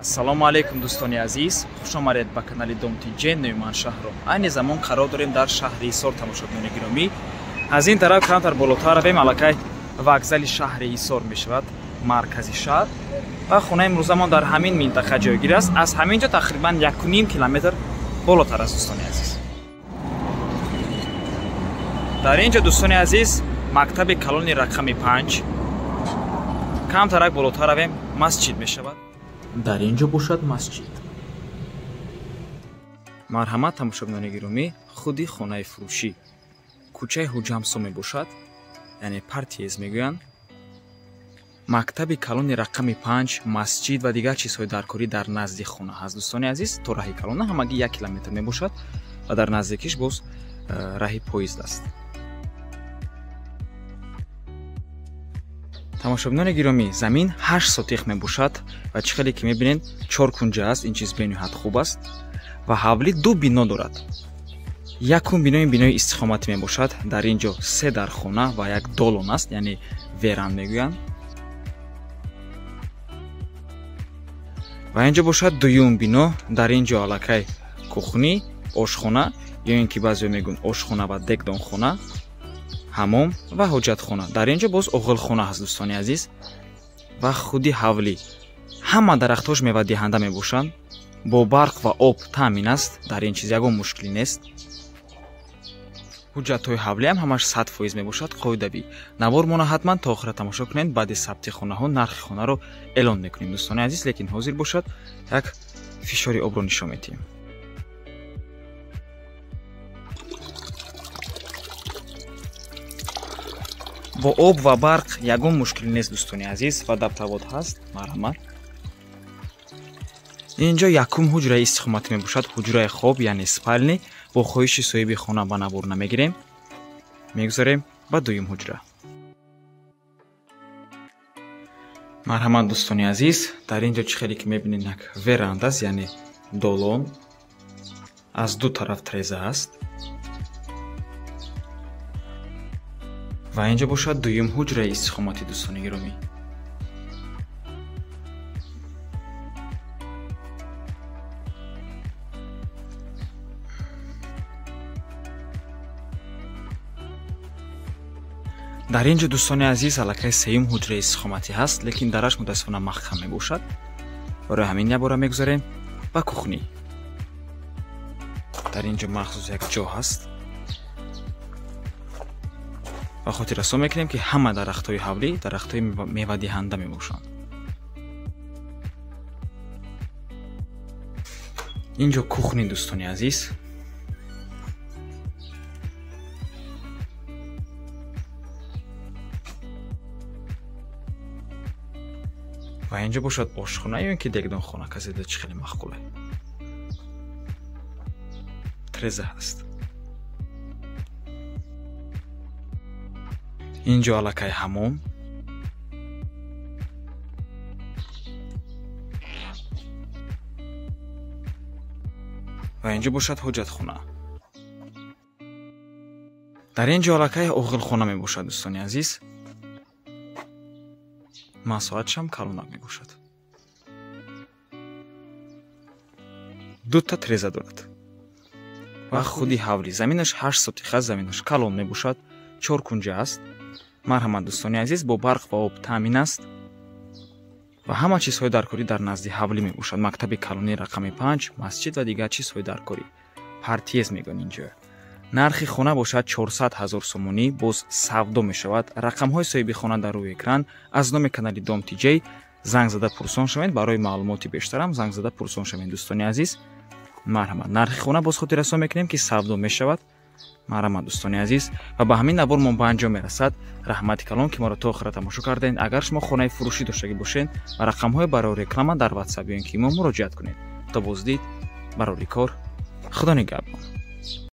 Ассалому алайкум, дӯстони азиз, хуш омадед ба канали Дом ТЖ. Номи ман Шаҳром. Айни замон қарор дорем дар шаҳри Ҳисор, тамошобинони гиромӣ. Аз ин тараф камтар болотар равем, аллакай вокзали шаҳри Ҳисор мешавад, маркази шаҳр. Ва хонаи имрӯзамон дар ҳамин минтақа ҷойгир аст. Аз ҳамин ҷо тақрибан 1,5 километр болотар аст, дӯстони азиз. Дар ин ҷо, дӯстони азиз, мактаби калони рақами 5. Камтарак болотар равем, масҷид мешавад. Дар ин ҷо бошад масҷид. Марҳамат, тамошобинони гиромӣ, худи хонаи фурӯшӣ. Кӯчаи Ҳуҷамсо мебошад, яъне Партиез мегӯянд. Мактаби калони рақами 5, масҷид ва дигар чизҳои даркорӣ дар назди хона ҳаст, дӯстони азиз. То раҳи калона ҳамагӣ 1 километр мебошад ва дар наздикиш боз раҳи поезд аст. Тамошобинони гиромӣ, замин 8 сотих мебошад ва чӣ хеле ки мебинед, 4 кунҷа аст. Ин чиз бениҳоят хуб аст ва ҳавлӣ 2 бино дорад. Якум бинои бинои истиқоматӣ мебошад. Дар ин ҷо 3 дархона ва як долон аст, яъне веран мегӯянд. Ва ин ҷо бошад дуюм бино. Дар ин ҷо аллакай кухни, ошхона ё ин ки баъзеҳо мегӯянд ошхона ва дегдонхона, ҳамом ва ҳоҷатхона. Дар ин ҷо боз оғилхона ҳаст, дӯстони азиз. Ва худи ҳавлӣ ҳама дарахтҳош мевадиҳанда мебошанд, бо барқ ва об таъмин аст. Дар ин чиз ягон мушкилӣ нест. Ҳуҷҷатҳои ҳавлиам ҳамаш 100% мебошад, қоидавӣ. Навор мона ҳатман то охира тамошо кунед. Баъди сабти хонаҳо нархи хонаро эълон мекунем, дӯстони азиз. Лекин ҳозир бошад як фишори обро нишон медиҳем. Бо об ва барқ ягон мушкилӣ нест, дӯстони азиз, ва даптавод ҳаст. Марҳамат. Ин ҷо якум ҳуҷраи истиқоматӣ мебошад, ҳуҷраи хоб, яъне спални. Бо хоҳиши соҳиби хона ба навор намегирем, мегузарем ба дуюм ҳуҷра. Марҳамат, дӯстони азиз, дар ин ҷо чӣ хеле ки мебинед, як веранда аст, яъне долон. Аз ду тараф треза аст. Ва ин ҷо бошад дуюм ҳуҷраи истиқоматӣ, дӯстони гиромӣ. Дар ин ҷо, дӯстони азиз, аллакай сеюм ҳуҷраи истиқоматӣ ҳаст, лекин дараш мутаассифона маҳкам мебошад. Барои ҳамин якбора мегузарем ба кухнӣ. Дар ин ҷо махсус як ҷо ҳаст. Ва хотиррасон мекунем, ки ҳама дарахтҳои ҳавлӣ дарахтҳои мевадиҳанда мебошанд. Ин ҷо кухни, дӯстони азиз. Ва ин ҷо бошад ошхона ё ин ки дегдонхона, касе да чӣ хеле маъқуле. Треза ҳаст. Ин ҷо аллакай ҳамом. Ва ин ҷо бошад ҳоҷатхона. Дар ин ҷо аллакай оғилхона мебошад, дӯстони азиз. Масоҳатшам калонак мебошад. 2 треза дорад. Ва худи ҳавлӣ заминаш 8 сотих аст, заминаш калон мебошад, 4 кунҷа аст. Марҳамат, дӯстони азиз, бо барқ ва об таъмин аст ва ҳама чизҳои даркорӣ дар назди ҳавлӣ мебошад. Мактаби калонии рақами 5, масҷид ва дигар чизҳои даркорӣ. Партиез мегӯянд ин ҷо. Нархи хона бошад 400 000 сомонӣ, боз савдо мешавад. Рақамҳои соҳиби хона дар рӯи экран. Аз номи канали Дом ТЖ занг зада пурсон шавед. Барои маълумоти бештарам занг зада пурсон шавед, дӯстони азиз. Марҳамат, нархи хона боз хотиррасон мекунем, ки савдо мешавад. Марҳамат, дӯстони азиз, ва ба ҳамин навор мо ба анҷом мерасад. Раҳмати калон, ки моро то охира тамошо кардед. Агар шумо хонаи фурӯшӣ доштагӣ бошед, ба рақамҳои барои реклама дар WhatsApp ё ин ки мо муроҷиат кунед. То боздид, барори кор, Худо нигаҳбон.